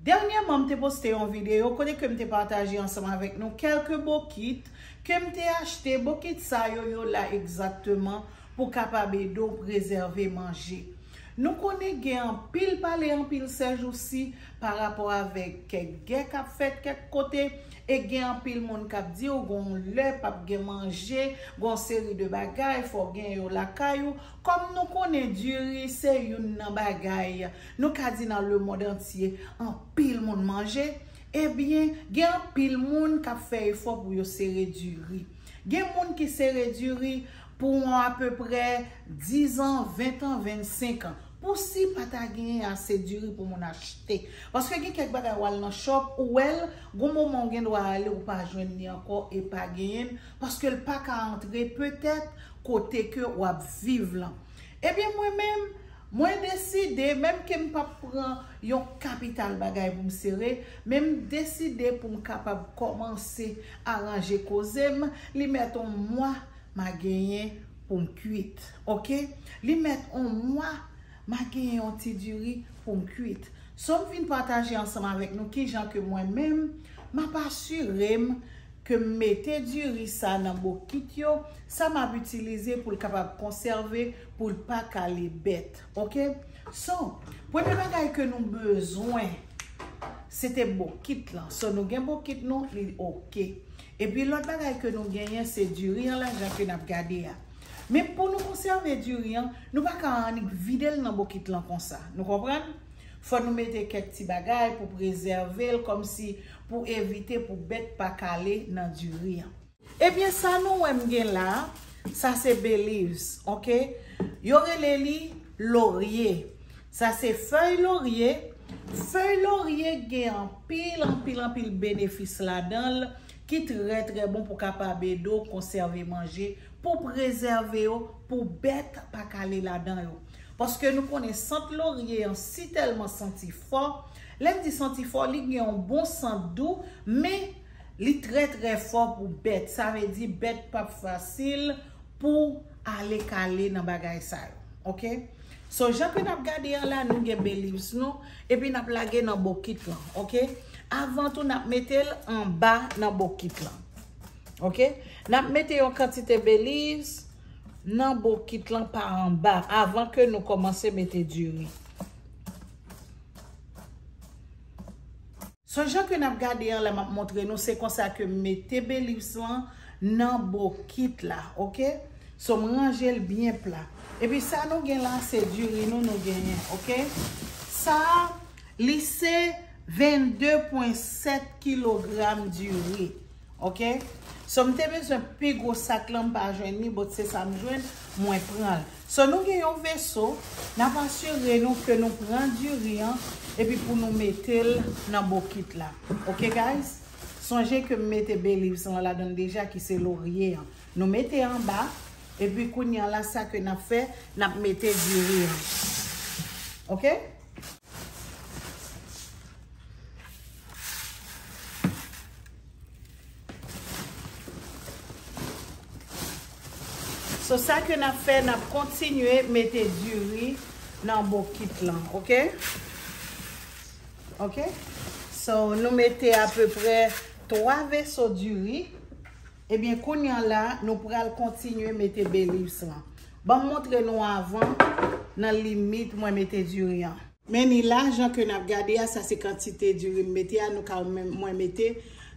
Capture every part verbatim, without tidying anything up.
Dènyèman, m te poste yon videyo kote ke m te pataje ansanm avèk nou kèlke bokit ke m te achte. Bokit sa yo, yo la egzakteman pou kapab ede w prezève manje. Nou konnen gen anpil pale, anpil sèjousi pa rapò avèk kèk gè k ap fèt kèk kote, e gen anpil moun k ap di w gon lè p ap gen manje, gon seri de bagay, fò w gen yo lakay ou. Kòm nou konnen diri se youn nan bagay, nou ka di nan lemonn antye, anpil moun manje, ebyen, gen anpil moun k ap fè efò pou yo sere diri. Gen moun ki sere diri pou yon apeprè diz an, ven an, vennsenk an. Pou si pa ta genyen ase diri pou moun achte. Paske gen kèk bagay w al nan shop, ou wè l, gon moman w gen dwa ale, ou pa jwenn li ankò, e pa genyen l, paske l pa ka antre petèt kote ke w ap viv lan. Ebyen, mwen menm, mwen deside, menm ke m p ap pran yon kapital bagay pou m sere, men m deside pou m kapab kòmanse aranje koze m, li mèt yon mwa, m a genyen pou m kwit. Oke? Li mèt yon mwa, m a genyen yon ti diri pou m kwit. So, m vin pataje ansanm avèk nou kijan ke mwen menm, m ap asire m ke m mete diri sa nan bokit yo, sa m ap itilize pou l kapab konsève, pou l pa kale bèt. Oke? So, premye bagay ke nou bezwen, se te bokit lan. So, nou gen bokit nou, li oke. Epi lòt bagay ke nou genyen, se diri an la, jan ke n ap gade a. Men pou nou konsève diri an, nou pa ka annik vide l nan bokit lan konsa. Nou konprann? Fò nou mete kèk ti bagay pou prezève l, kòmsi pou evite pou bèt pa kale nan diri an. Ebyen, sa nou wè m gen la, sa se bay leaves, oke? Yo rele li lorye. Sa se fèy lorye. Fèy lorye gen anpil, anpil, anpil benefis ladan l ki trè, trè bon pou kapab ede w konsève manje, pou prezève yo, pou bèt pa kale ladan yo. Paske nou konnen sant lorye an si tèlman santi fò. Lè m di santi fò, li gen yon bon sant dou, men li trè, trè fò pou bèt. Sa vle di bèt p ap fasil pou ale kale nan bagay sa yo. Oke? So, jan ke n ap gade an la, nou gen bay leaves nou, epi n ap lage nan bokit lan. Oke? Avan tou, n ap mete l anba nan bokit lan. Oke? N ap mete yon kantite bay leaves nan bokit lan pa anba, avan ke nou kòmanse mete diri. So, jan ke n ap gade an la, m ap montre nou, se konsa ke m mete bay leaves lan nan bokit la, oke? So, m ranje l byen pla. Epi sa nou gen la, se diri nou, nou genyen, oke? Sa, li se vennde pwen sèt kilogram diri. Oke? So, m te bezwen pi gwo sak lan, m pa jwenn li, but se sa m jwenn, mwen pran l. So, nou gen yon veso, n ap asire nou ke nou pran diri an, epi pou nou mete l nan bokit la. Oke, guys? Sonje ke m mete bay leaves lan ladan l deja, ki se lorye an. Nou mete anba, epi kounye a la, sa ke n ap fè, n ap mete diri an. Oke? So, sa ke n ap fè, n ap kontinye mete diri nan bokit lan, oke? Oke? So, nou mete apeprè twa veso diri. Ebyen, kounye a la, nou pral kontinye mete bay leaves lan. Ban m montre nou avan nan limit mwen mete diri an. Men ni la, jan ke n ap gade a, sa se kantite diri m mete a, nou ka wè mwen mete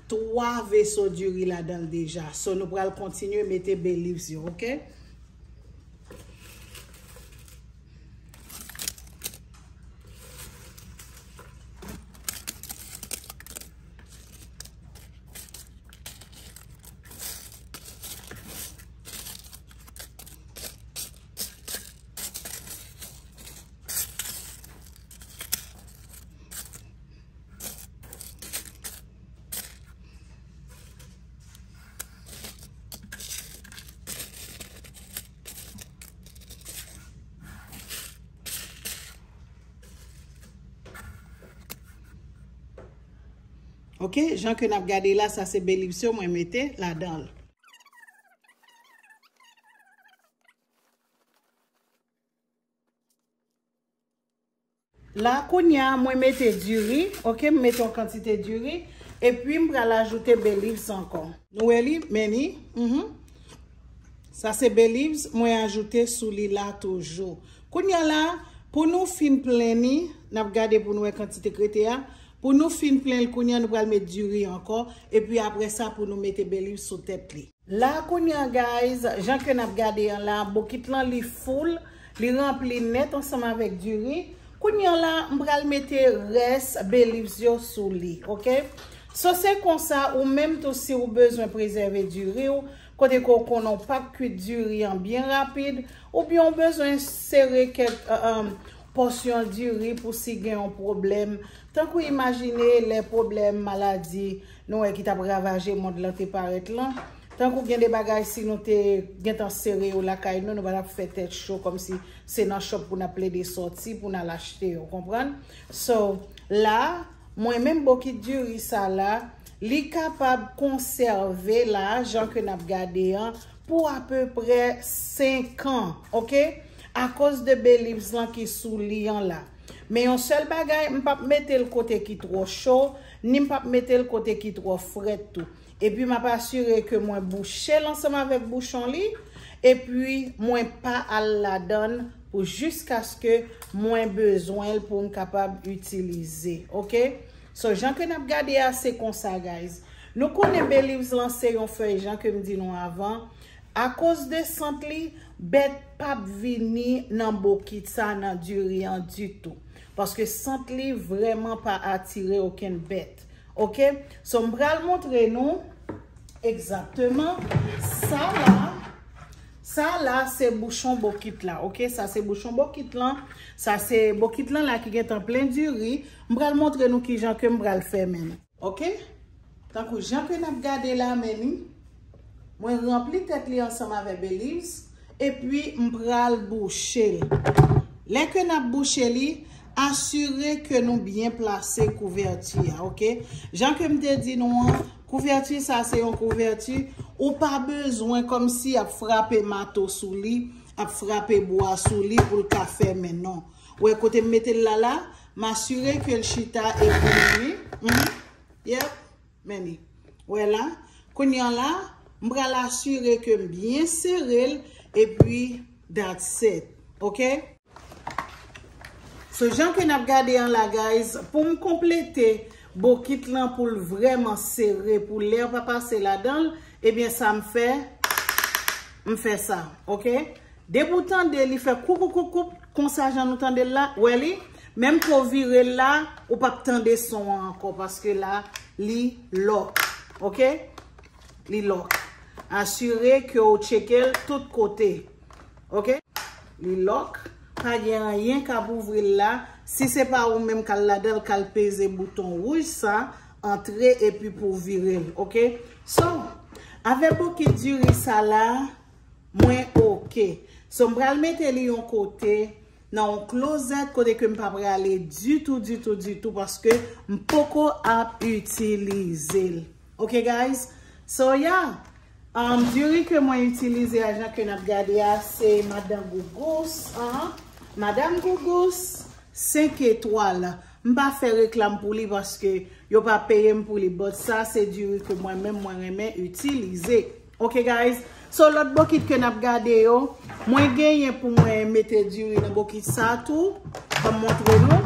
twa veso diri ladan l deja. So, nou pral kontinye mete bay leaves yo, oke? Oke, jan ke n ap gade la, sa se bay leaves yo mwen mete ladan l. La kounye a, mwen mete diri, ok, m mete yon kantite diri, epi m pral ajoute bay leaves ankò. Nou wè li, men li, mhm. Sa se bay leaves, mwen ajoute sou li la toujou. Kounye a la, pou nou fin plen li, n ap gade pou nou wè kantite k rete a. Pou nou fin plen l kounye a, nou pral met diri ankò, epi apre sa pou nou mete bay leaves sou tèt li. La kounye a, guys, jan ke n ap gade an la, bokit lan li full, li ranpli nèt ansanm avèk diri. Kounye a la, m pral mete rès bay leaves yo sou li, ok? So se konsa, ou menm tou, si ou bezwen prezève diri w, kote ke w konnen w p ap kwit diri an byen rapid, oubyen w bezwen sere kèk, uh, um, pòsyon diri pou si gen yon pwoblèm. Tankou imajine lè pwoblèm maladi nou wè ki t ap ravaje mond lan te parèt lan. Tankou gen de bagay, si nou te gentan sere yo lakay nou, nou pa t ap fè tèt cho kòmsi se nan shop pou n ap plede sòti pou n al achte yo, konprann? So, la, mwen menm bokit diri sa la, li kapab konsève la, jan ke n ap gade an, pou apeprè senk an, ok? Akoz de bay leaves lan ki sou li an la. Men yon sèl bagay, m p ap mete l kote ki twò cho, ni m p ap mete l kote ki twò frèt tou. Epi m ap asire ke mwen bouche l ansanm avèk bouchon li, epi mwen pa al ladan l pou jiskaske mwen bezwen l pou m kapab itilize, ok? So, jan ke n ap gade a, se konsa, guys. Nou konnen bay leaves lan se yon fèy, jan ke m di nou avan. Akoz de sant li, bèt p ap vini nan bokit sa, nan diri an ditou. Paske sant li vrèman pa atire okenn bèt. Ok? So, m pral montre nou egzakteman sa la. Sa la, se bouchon bokit la. Ok? Sa se bouchon bokit lan. Sa se bokit lan la ki gentan plen diri. M pral montre nou kijan ke m pral fèmen l. Ok? Tankou jan ke n ap gade la, men li. Mwen ranpli tèt li ansanm avè bay leaves, epi m pral bouche l. Lè ke n ap bouche li, asire ke nou byen plase kouvèti a, ok? Jan ke m te di nou an, kouvèti sa se yon kouvèti, ou pa bezwen kòmsi ap frape mato sou li, ap frape bwa sou li pou l ka fèmen, non. Ou wè kote m mete l la la, m asire ke l chita epi li, mhm. Yep, men li. Wè la, kounye a la, m pral asire ke m byen sere l, epi that's it. Ok? So, jan ke n ap gade an la, guys, pou m konplete bokit lan pou l vrèman sere, pou lè pa pase ladan l, ebyen, sa m fè, m fè sa. Ok? Depi w tande li fè koup, koup, koup, koup, konsa jan nou tande l la, wè li, menm ke w vire l la, ou p ap tande son an ankò, paske la, li lòk, ok? Li lòk. Asire ke w tcheke l tout kote, ok? Li lòk, pa gen anyen k ap ouvri l la, si se pa ou menm k al ladan l, k al peze bouton wouj sa, antre epi pou w vire l, ok? So, avè bokit diri sa la, mwen ok. So, m pral mete li yon kote, nan yon klozèt, kote ke m pa prale ditou, ditou, ditou, paske m poko ap itilize l. Ok, guys? So, yeah. Um, diri ke mwen itilize a, jan ke n ap gade a, se Madan Gougous, an. Madan Gougous, senk etwal. M pa fè reklam pou li paske yo pa peye m pou li, but sa se diri ke mwen menm mwen renmen itilize. Ok, guys? So, lòt bokit ke n ap gade yo, mwen genyen pou mwen mete diri nan bokit sa tou. Ban m montre nou.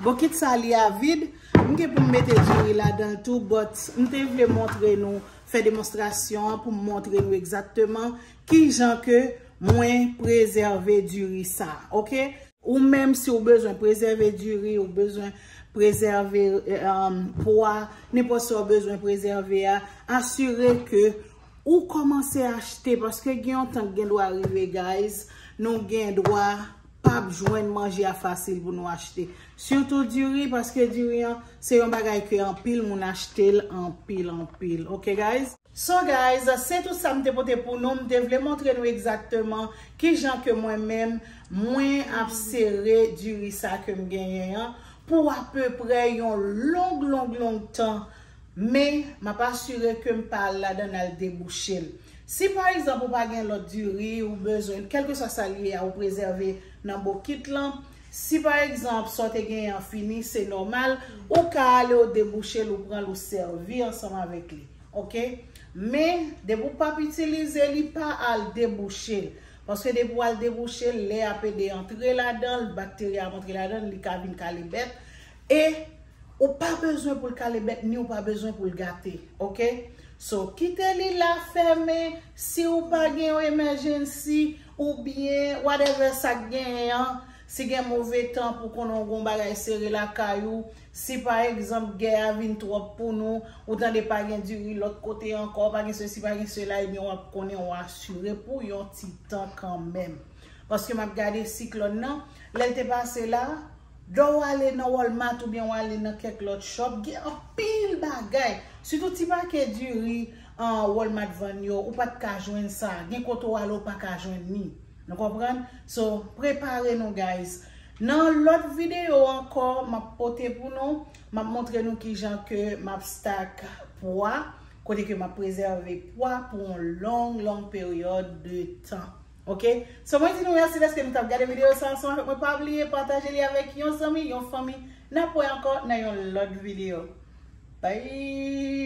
Bokit sa li a vid. M gen pou m mete diri ladan l tou, but m te vle montre nou, fè demonstrasyon an pou m montre nou egzakteman kijan ke mwen prezève diri sa, ok? Ou menm, si w bezwen prezève diri, ou bezwen prezève, eh, um, pwa, nenpòt sa w bezwen prezève a, asire ke ou kòmanse achte, paske gen yon tan k gen dwa rive, guys, nou gen dwa p ap jwenn manje a fasil pou nou achte. Sitou diri, paske diri an, se yon bagay ke anpil moun achte l, anpil, anpil. Ok, guys? So, guys, se tout sa m te pote pou nou. M te vle montre nou egzakteman kijan ke mwen menm, mwen ap sere diri sa ke m genyen an pou apeprè yon long, long, long tan. Men, m ap asire ke m pa al ladan l al debouche l. Si, pa egzanp, ou pa gen lòt diri, ou bezwen, kèlkeswa sa l ye a, ou prezève nan bokit lan, Si pa egzanp sa w te genyen an fini, se nòmal, ou ka ale w debouche l, ou pran l, ou sèvi ansanm avèk li. Oke? Men depi w p ap itilize li, pa al debouche l. Paske depi w al debouche l, lè ap ede antre ladan l, bakteri a ap antre ladan l, li ka vin kale bèt. E ou pa bezwen pou l kale bèt, ni ou pa bezwen pou l gate. Oke? So, kite li la fèmen, si ou pa gen yon emergency, oubyen whatever sa k genyen an, si gen move tan pou konnen w gon bagay sere lakay ou, si pa egzanp gè a vin twòp pou nou, ou tande pa gen diri lòt kote ankò, pa gen sesi, pa gen sela, ebyen w ap konnen w asire pou yon ti tan kanmenm. Paske m ap gade siklòn nan, lè l te pase la, lè w ale nan Walmart oubyen w ale nan kèk lòt shop, gen anpil bagay. Sitou ti pake diri an Walmart vann yo, ou pa t ka jwenn sa. Gen kote w ale, ou pa ka jwenn li. Nou konprann? So, prepare nou, guys. Nan lòt videyo ankò, m ap pote pou nou, m ap montre nou kijan ke m ap stack pwa, kote ke m ap prezève pwa pou yon long, long peryòd de tan. Oke? So, mwen di nou mèsi dèske nou t ap gade videyo sa ansanm avèk mwen. Pa bliye pataje li avèk yon zanmi, yon fanmi. N ap wè ankò nan yon lòt videyo. Bye!